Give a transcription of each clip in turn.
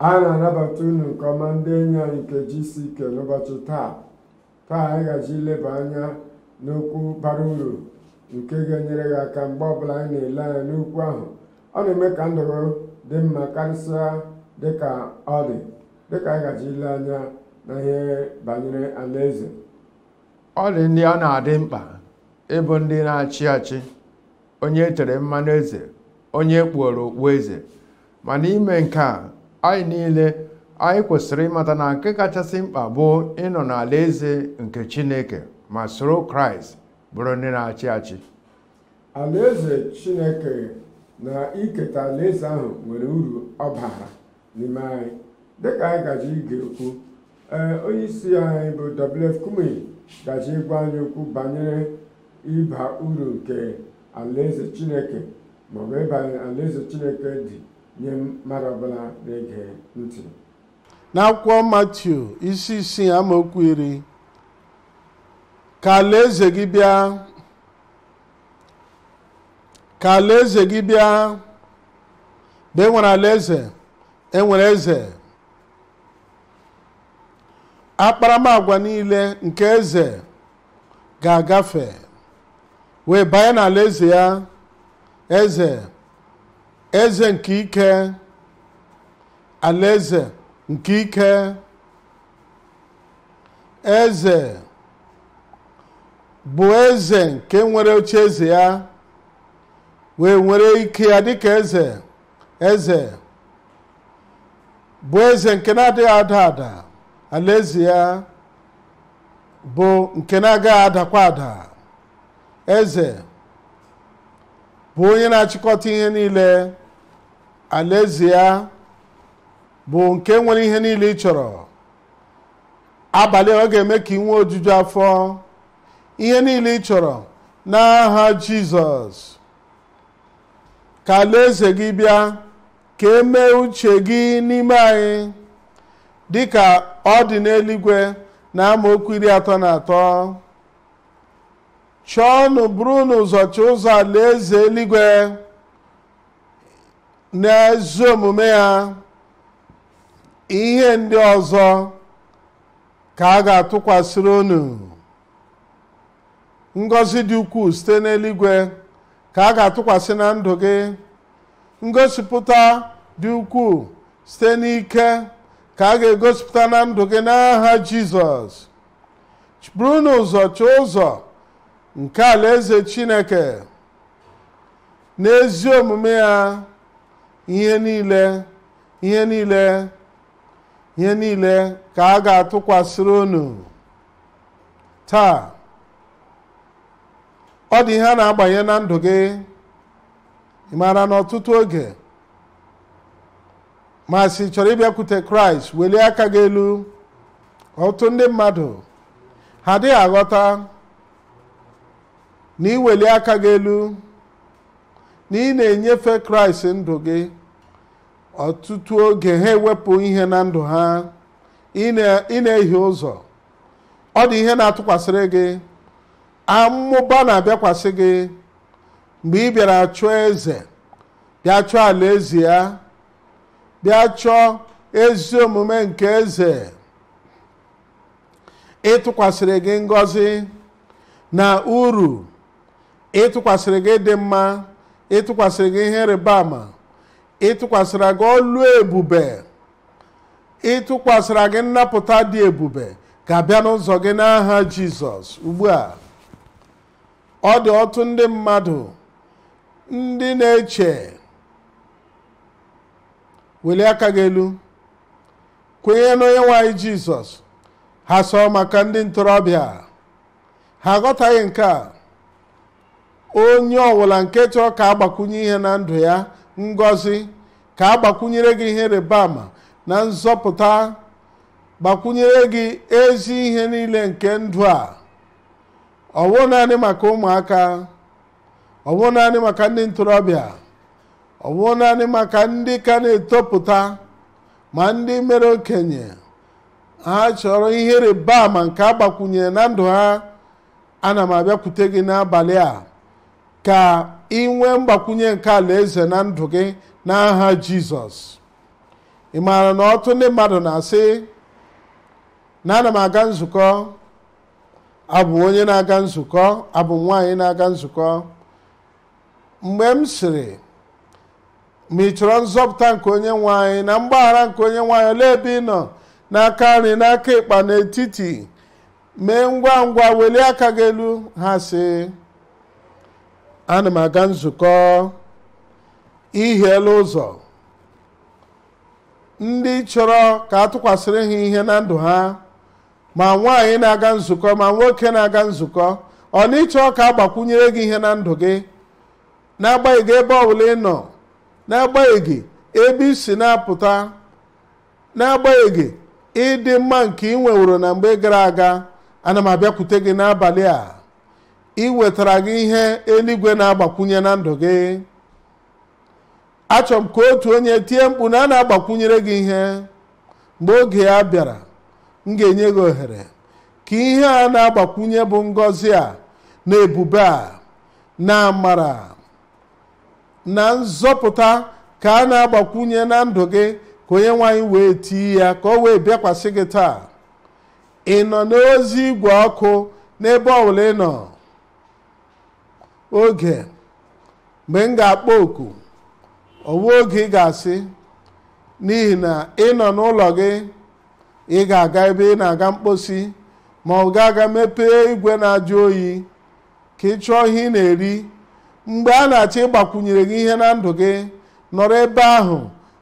A na-anabata unu nke ọma ndị enyi anyị nke GCK n'ụbọchị taa. Taa anyị gaji ileba anya n'okwu bara uru nke ga-enyere gị aka mgbe ọbụla anyị na-ele anya n'okwu ahụ. Ọ na-eme ka ndụ gị dị mma karịsịa dịka ọ dị, dịka anyị gaji ile anya na ihe banyere alaeze. Ọ dị ndị ọ na-adị mkpa ịbụ ndị na-achị achị, onye e tere mmanụ eze, onye kpuoro okpu eze. Ma n'ime nke a, anyị niile anyị kwesịrị ịmata na nke kachasị mkpa bụ ịnọ n'alaeze nke Chineke ma soro Kraịst bụrụ ndị na-achị achị. Alaeze Chineke na iketa alaeze ahụ nwere uru ọ bara n'ime anyị. Dịka anyị gaji ige okwu, ee, onye isi anyị bụ W.F. Kumuyi gaji ịgwa anyị okwu banyere ịba uru nke alaeze Chineke maọbụ ịbanye alaeze Chineke dị nye mmadụ ọbụla na-ege ntị. N'akwụkwọ Matiu isi 6 amaokwu 10, ka alaeze gị bịa, ka alaeze gị bịa. Mgbe e nwere alaeze, e nwere eze. Akparamagwa niile nke eze ga-agafe wee banye n'alaeze ya. Eze, eze nke ike, alaeze nke ike. Eze bụ eze nke nwere oche eze ya, wee nwere ike ya dịka eze. Eze bụ eze nke na-adịghị ada ada, alaeze ya bụ nke na-agaghị adakwa ada. Eze bụ onye na-achịkọta ihe niile, alaeze ya bụ nke nwere ihe niile ị chọrọ. Abalị ọ ga-eme ka ị nwee ojuju afọ, ihe niile ị chọrọ n'aha Jizọs. Ka alaeze gị bịa, ka e mee uche gị n'ime anyị dịka ọ dị n'eluigwe na amaokwu 33. Chọọnụ bụrụ n'ụzọ chọọ ụzọ alaeze eluigwe na ezi omume ya, ihe ndị ọzọ ka a ga-atụkwasịrị unu. Ngọzi dị ukwuu site n'eluigwe ka a ga-atụkwasị na ndụ gị. Ngosipụta dị ukwuu site n'ike ka a ga-egosipụta na ndụ gị n'aha Jizọs. Bụrụ n'ụzọ chọọ ụzọ nke alaeze Chineke n'ezi omume ya, ihe niile, ihe niile, ihe niile ka a ga-atụkwasịrị unu. Taa ọ dị ihe a na-agbanye na ndụ gị. Ị maara na ọtụtụ oge ma sị chọrọ ịbịakwute Kraịst, welie aka gị elu. Ọtụtụ ndị mmadụ ha adịghị aghọta na iweli aka gị elu na ị na-enyefe Kraịst ndụ gị. Ọtụtụ oge ha ewepụ ihe na ndụ ha, ị na-ehie ụzọ. Ọ dị ihe na-atụkwasịrị gị, amụba na-abịakwasị gị mgbe ị bịara chọọ eze, bịa chọọ alaeze ya, bịa chọọ ezi omume nke eze. Ịtụkwasịrị gị ngọzi na uru, ịtụkwasịrị gị dị mma, ịtụkwasịrị gị ihe ịrịba ama, ịtụkwasịrị gị ọlụ ebube, ịtụkwasịrị gị nnapụta dị ebube ga-abịa n'ụzọ gị n'aha Jizọs. Ugbu a ọ dị ọtụtụ ndị mmadụ ndị na-eche, welie aka gị elu, kwenye n'onye nwe anyị Jizọs. Ha sọ maka ndị ntorobịa, ha aghọtaghị nke a. Onye ọbụla nke chọrọ ka agbakwunye ihe na ndụ ya, ngọzi ka agbakwunyere gị ihe ịrịba ama na nzọpụta, gbakwunyere gị ezi ihe niile nke ndụ a. Ọ bụghị naanị maka ụmụaka, ọ bụghị naanị maka ndị ntorobịa, ọ bụghị naanị maka ndị ka na-etopụta, ma ndị mere okenye. Ha chọrọ ihe ịrịba ama nke agbakwunyere na ndụ ha. Ana m abịakwute gị n'abalị a ka ị nwee mgbakwunye nke alaeze na ndụ gị n'aha Jizọs. Ị maara na ọtụtụ ndị mmadụ na-asị na ana m aga nzukọ, abụ onye na-aga nzukọ, abụ nwaanyị na-aga nzukọ. Mgbe m sịrị ma ị chọrọ nzọpụta nke onye nwe anyị na mgbaghara nke onye nwe anyị, olee ebe ị nọ? N'aka nri, n'aka ịkpa, n'etiti. Mee ngwa ngwa welie aka gị elu. Ha sị ana m aga nzukọ. Ihiela ụzọ. Ndị chọrọ ka a tụkwasịrị ha ihe na ndụ ha, ma nwaanyị na-aga nzukọ ma nwoke na-aga nzukọ, ọ na ịchọ ka a gbakwunyere gị ihe na ndụ gị, n'agbanyeghị ebe ọbụla ị nọ, n'agbanyeghị ebe ị si na-apụta, n'agbanyeghị ịdị mma nke ị nweworo na mgbe gara aga. Ana m abịakwute gị n'abalị a iwetara gị ihe eluigwe na-agbakwunye na ndụ gị. Achọrọ m ka otu onye tie mkpu na a na-agbakwunyere gị ihe. Mgbe oge ya bịara, m ga-enye gị ohere ka ihe a na-agbakwunye bụ ngọzi a na ebube a na amara na nzọpụta ka a na-agbakwunye na ndụ gị, ka onye nwaanyị wee tii ya, ka o wee bịakwasị gị taa. Ị nọ n'ozi igwe ọkụ n'ebe ọbụla ị nọ. Oge mgbe m ga-akpọ oku, ọwụ oge ị ga-asị, n'ihi na ị nọ n'ụlọ gị, ị ga-aga ebe ị na-aga mkposi, ma ọ ga-aga mepee igwe na-ajụ oyi ka ị chọọ ihe ị na-eri. Mgbe a na-achọ ịgbakwunyere gị ihe na ndụ gị, nọrọ ebe ahụ,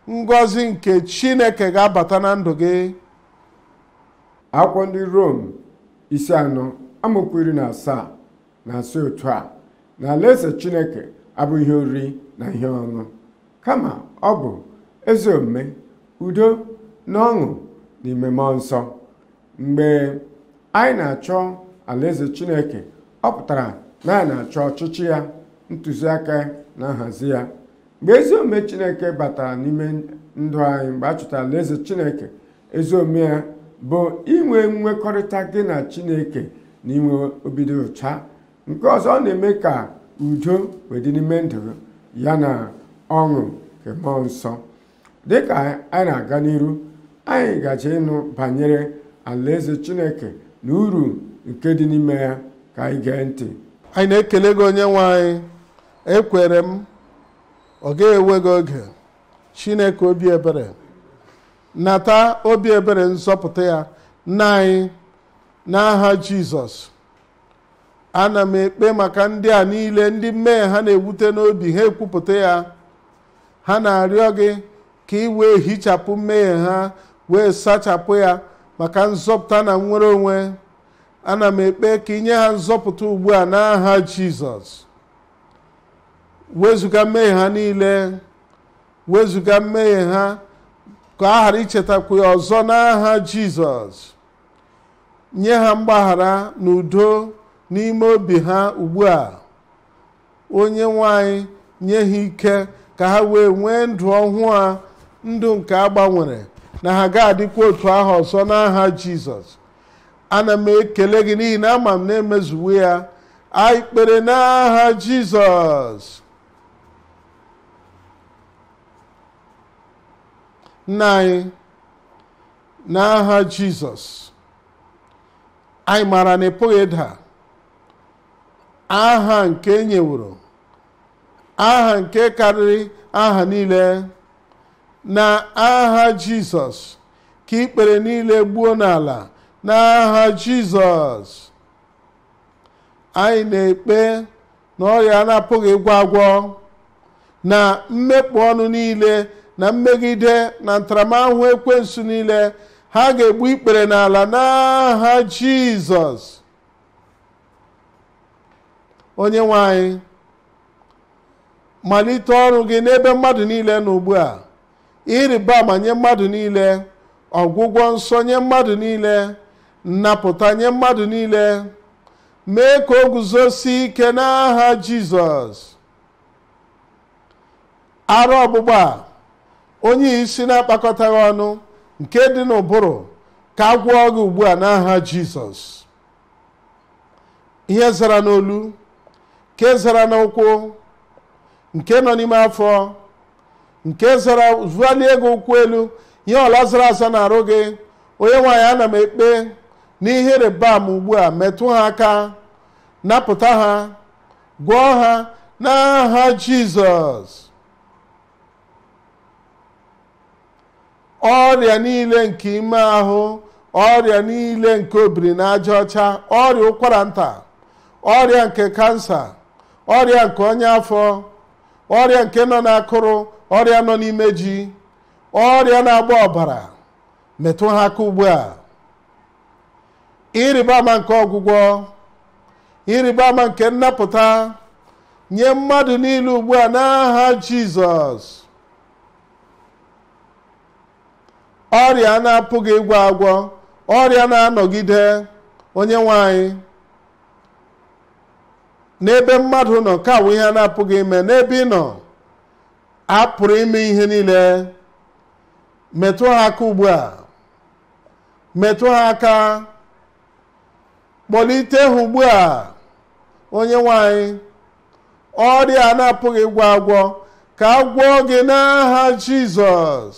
ngọzi nke Chineke ga-abata na ndụ gị. Akwụkwọ ndị Rom isi 4 amaokwu 17 na-asị otu a, na alaeze Chineke abụghị ihe oriri na ihe ọṅụṅụ, kama ọ bụ ezi omume, udo na ọṅụ n'ime mmụọ nsọ. Mgbe anyị na-achọ alaeze Chineke, ọ pụtara na anyị na-achọ ọchịchị ya, ntụziaka na nhazi ya. Mgbe ezi omume Chineke batara n'ime ndụ anyị, mgbe a chọtara alaeze Chineke, ezi omume ya bụ inwe nwekọrịta gị na Chineke na inwe obi dị ụcha. Nke ọzọ, ọ na-eme ka udo wee dị n'ime ndụ ya na ọṅụ nke mmụọ nsọ. Dịka anyị na-aga n'iru, anyị gaje ịnụ banyere alaeze Chineke na uru nke dị n'ime ya. Ka anyị gee ntị. Anyị na-ekele gị onye nwe anyị. Ekwere m ọ gaghị ewe gị oge. Chineke obi ebere, nata obi ebere nzọpụta ya nna anyị n'aha Jizọs. Ana m ekpe maka ndị a niile, ndị mmehie ha na-ewute n'obi ha ekwupụta ya. Ha na-arịọ gị ka ị wee hichapụ mmehie ha, wee sachapụ ya maka nzọpụta na nnwere onwe. Ana m ekpe ka ị nye ha nzọpụta ugbu a n'aha Jizọs. Wezuga mmehie ha niile, wezuga mmehie ha ka a ghara ichetakwa ya ọzọ n'aha Jizọs. Nye ha mgbaghara na udo n'ime obi ha ugbu a. Onye nwe anyị, nye ha ike ka ha wee nwee ndụ ọhụụ a, ndụ nke a gbanwere, na ha ga-adịkwa otu ahụ ọzọ n'aha Jizọs. Ana m ekele gị n'ihi na ama m na-emezuwe ya. Anyị kpere n'aha Jizọs. Nna anyị, n'aha Jizọs, anyị maara na ị pụghị ịda. Aha nke e nyeworo, aha nke karịrị aha niile, na aha Jizọs ka ikpere niile gbuo n'ala, n'aha Jizọs. Anyị na-ekpe na ọrịa na-apụghị ịgwọ agwọ, na mmekpu ọnụ niile, na mmegide na ntaramahụhụ ekwensu niile, ha ga-egbu ikpere n'ala n'aha Jizọs. Onye nwe anyị, malite ọrụ gị n'ebe mmadụ niile nọ ugbu a. Ịrịba ama nye mmadụ niile, ọgwụgwọ nsọ nye mmadụ niile, nnapụta nye mmadụ niile. Mee ka o guzosie ike n'aha Jizọs. Arụ ọgbụgba a, onye isi na-akpakọtaghị ọnụ nke dị n'ụbụrụ, ka a gwọọ gị ugbu a n'aha Jizọs. Ihe zara n'olu, nke zara n'ụkwụ, nke nọ n'ime afọ, nke zara valie gị ụkwụ elu, Ihe ọla zara aza na-arụ gị, onye nwe anyị, ana m ekpe n'ihe ịrịba ama ugbu a, metụ ha aka, napụta ha, gwọọ ha n'aha Jizọs. Ọrịa niile nke ime ahụ, ọrịa niile nke obiri na aja ọcha, ọrịa ụkwara nta, ọrịa nke kansa, ọrịa nke ọnya afọ, ọrịa nke nọ n'akụrụ, ọrịa nọ n'ime ji, ọrịa na-agba ọbara, metụ ha aka ugbu a. Ịrịba ama nke ọgwụgwọ, ịrịba ama nke nnapụta nye mmadụ niile ugbu a n'aha Jizọs. Ọrịa na-apụghị ịgwọ agwọ, ọrịa na-anọgide, onye nwe anyị, n'ebe mmadụ nọ ka awụ ihe a na-apụghị ime, n'ebe ị nọ a pụrụ ime ihe niile. Metụ ha aka ugbu a, metụ ha aka, kpọlite ha ugbu a, onye nwe anyị. Ọrịa a na-apụghị ịgwọ agwọ, ka a gwọọ gị n'aha Jizọs.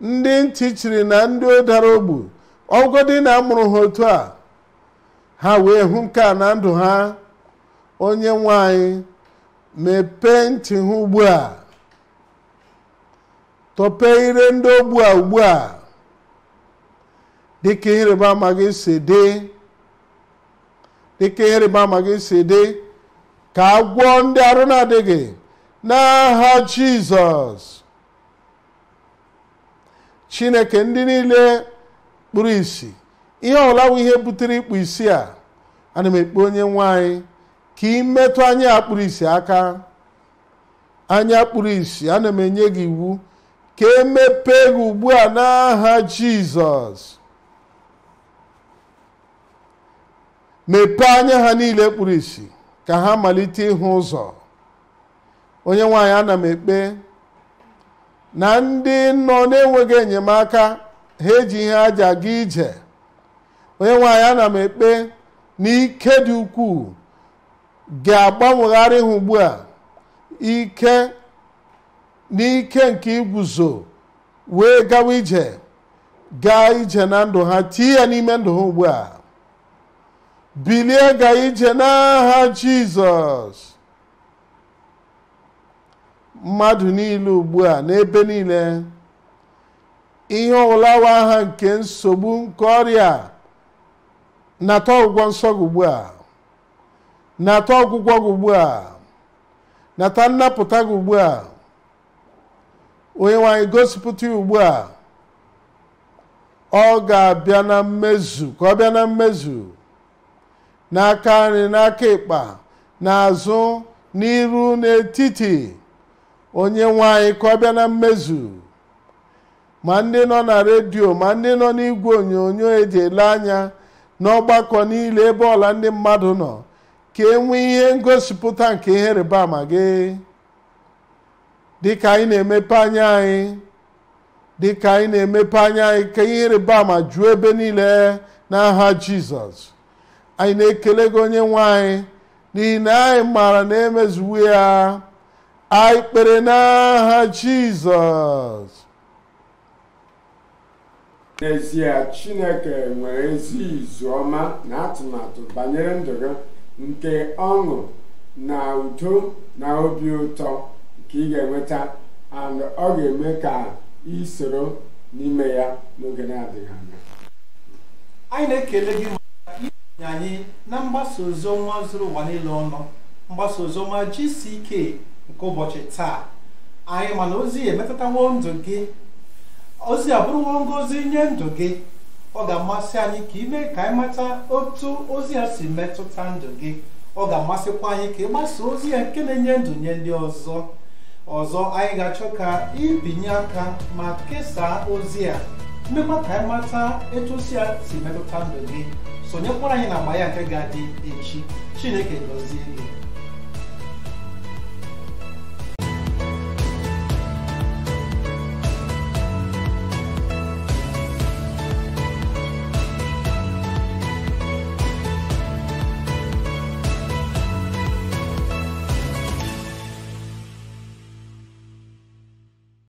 Ndị ntị chiri na ndị dara ogbu, ọgọdị na amụrụ ha otu a, ha wee hụ nke a na ndụ ha. Onye nwe anyị, mepee ntị ha ugbu a, tọpee ire ndị ogbu a ugbu a, dịka ihe ịrịba ama gị si dị, dịka ihe ịrịba ama gị si dị, ka a gwọọ ndị arụ na-adịghị n'aha Jizọs. Chineke, ndị niile kpuru ìsì, ihe ọbụla bụ ihe butere ikpu isi a, ana m ekpe onye nwe anyị ka ị metụ anya kpuru ìsì aka. Anya kpuru ìsì, ana m enye gị iwu ka emepee gị ugbu a n'aha Jizọs. Mepee anya ha niile kpuru ìsì ka ha malite ịhụ ụzọ. Onye nwe anyị, ana m ekpe na ndị nọ na-enweghị enyemaka, ha eji ihe aja aga ije. Onye nwe anyị, ana m ekpe n'ike dị ukwuu ga-agbanwegharị ha ugbu a, ike n'ike nke iguzo wee gawa ije, gaa ije na ndụ ha, tie ya n'ime ndụ ha ugbu a. Bilie gaa ije n'aha Jizọs. Mmadụ niile ugbu a n'ebe niile, ihe ọwụlawa aha nke nsogbu nke ọrịa, nata ọgwụgwọ nsọ gị ugbu a, nata ọgwụgwọ gị ugbu a, nata nnapụta gị ugbu a. Onye nwe anyị, gosipụta ya ugbu a. Ọ ga-abịa na mmezu, ka ọ bịa na mmezu, n'aka nri, n'aka ịkpa, n'azụ, n'iru, n'etiti. Onye nwe anyị, ka ọ bịa na mmezu. Ma ndị nọ na redio, ma ndị nọ n'igwe onyonyo eji ele anya, n'ọgbakọ niile ebe ọla ndị mmadụ nọ, ka e nwee ihe ngosipụta nke ihe ịrịba ama gị. Dịka anyị na-emepe anya anyị, dịka anyị na-emepe anya anyị, ka ihe ịrịba ama juo ebe niile n'aha Jizọs. Anyị na-ekele gị onye nwe anyị, n'ihi na anyị maara na emezuwo ya. Anyị kpere n'aha Jizọs. N'ezie, Chineke nwere ezi izu ọma na atụmatụ banyere ndụ gị, nke ọṅụ na udo na obi ụtọ nke ị ga-enweta, and ọ ga-eme ka ị soro n'ime ya n'oge na-adịghị anya. Anyị na-ekele gị maka isonye anyị na mgbasa ozi ọma zuru ụwa niile ọnụ, mgbasa ozi ọma GCK nke ụbọchị taa. Anyị mana ozi emetụtawo ndụ gị, ozi abụrụwo ngọzi nye ndụ gị. Ọ ga-amasị anyị ka ime ka anyị mata otu ozi a si metụta ndụ gị. Ọ ga-amasịkwa anyị ka ị gbasa ozi ya nke na-enye ndụ nye ndị ọzọ. Ọzọ, anyị ga-achọ ka ibinye aka ma kesaa ozi a, mmekwa ka anyị mata etu ozi a si metụta ndụ gị. Sonyekwara anyị na agba ya nke ga-adị echi. Chineke gọzie gị.